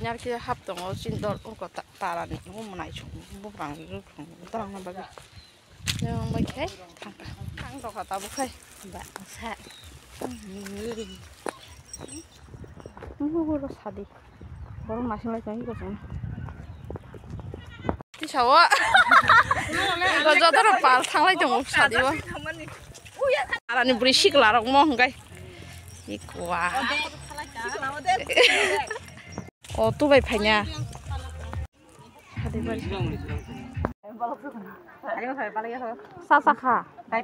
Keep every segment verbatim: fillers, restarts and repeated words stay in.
Yarki hap tongo, chini dol ungko ta-, tarani tongo, mwnai chwng, buphang, buphang, dorong na bagwi. Yang bai khai, thangka. Thang tokha tabuk khai. Ba, sa. Nunggu lo sadi. Borok naising lai tongwi kosong. Tisao. Joto rok pal thanglai tongo sadi o. Arani bwrwi sikla rok mo hwnkhe. Ikwa. O tubai phainya. Sa sa kha. Tei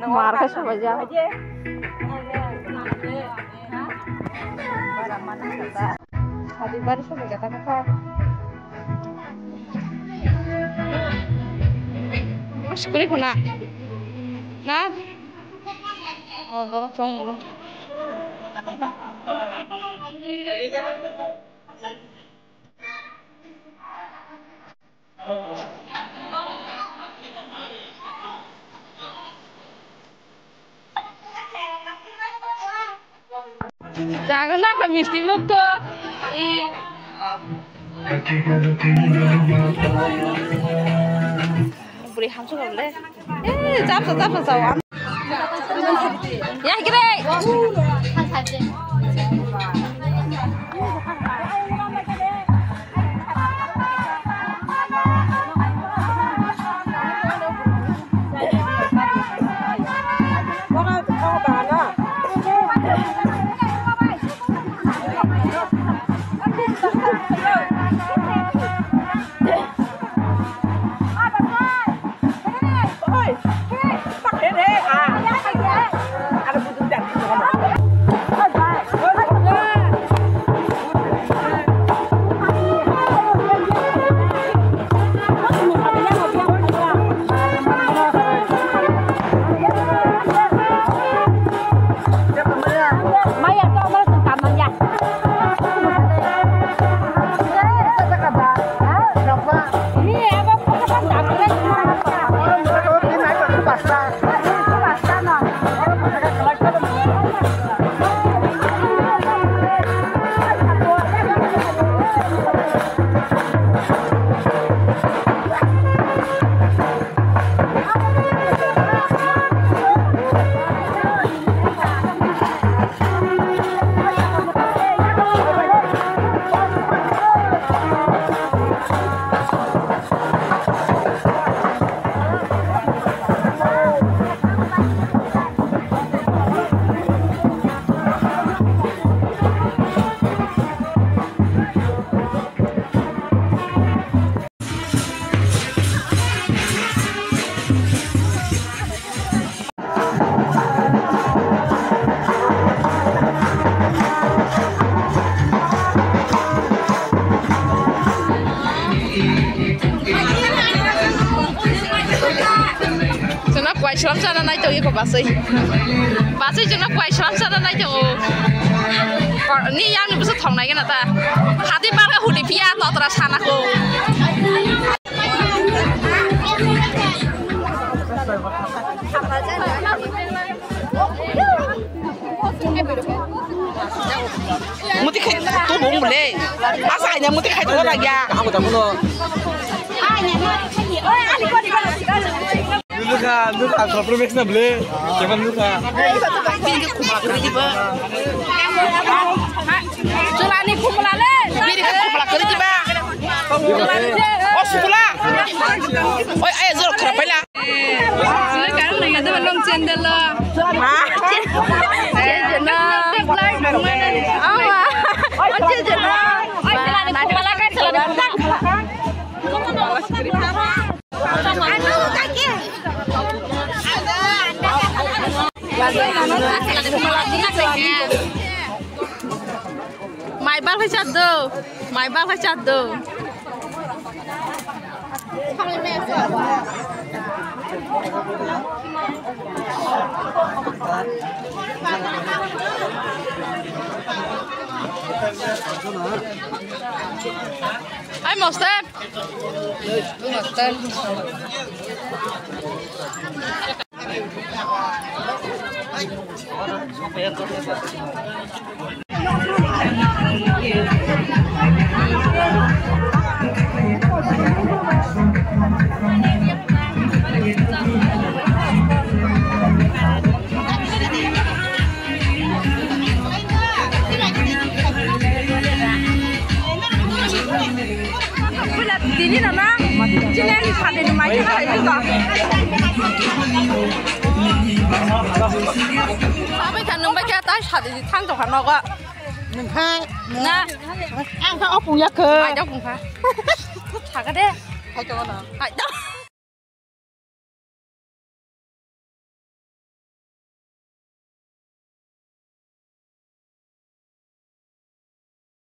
mar khe sobaijak. Hadi bari sobaijak kha. Skuli khuna. Na? Oh, chong. Jago na pa misti mukto. Buri hamsa le. Eh, japsa, japsa, japsa. Ya, kire. Chwngno kwai slam chana nai tongwi kho baswi. Baswi chwngno kwai slam chana nai tongo. Ni yang ni bwswk thong nai gana ta. Hati barga hudi phiya totra sana kho. Muti khai tu bung bole. Asa hanya muti khai tu lagi ya. Aku tak mau. Dulu kan, dulu kan, Pro Max na bole. Cuman dulu kan. Chulani khumla le. Biri ka khumla kari diba. Oh, sukula. Oi, eh, zor kharap paila. Sila karang nang ada belum cendel lo. Ma. Cendel lo. Awa. Oh, cendel lo. Oi, chulani khumla kai chulani khumla. Mai bal khai chaddo, mai bal khai chaddo. Ai, master. Master. Tini nana, chini ani sade ni mai kha hai ko. Sabai kha nung bai kha tai sade ni thang tong kha nogo. Nung kha. Na. Ang kha opung ya kha. Ai dok nung kha. Thaga de. Hai to na. Hai dok.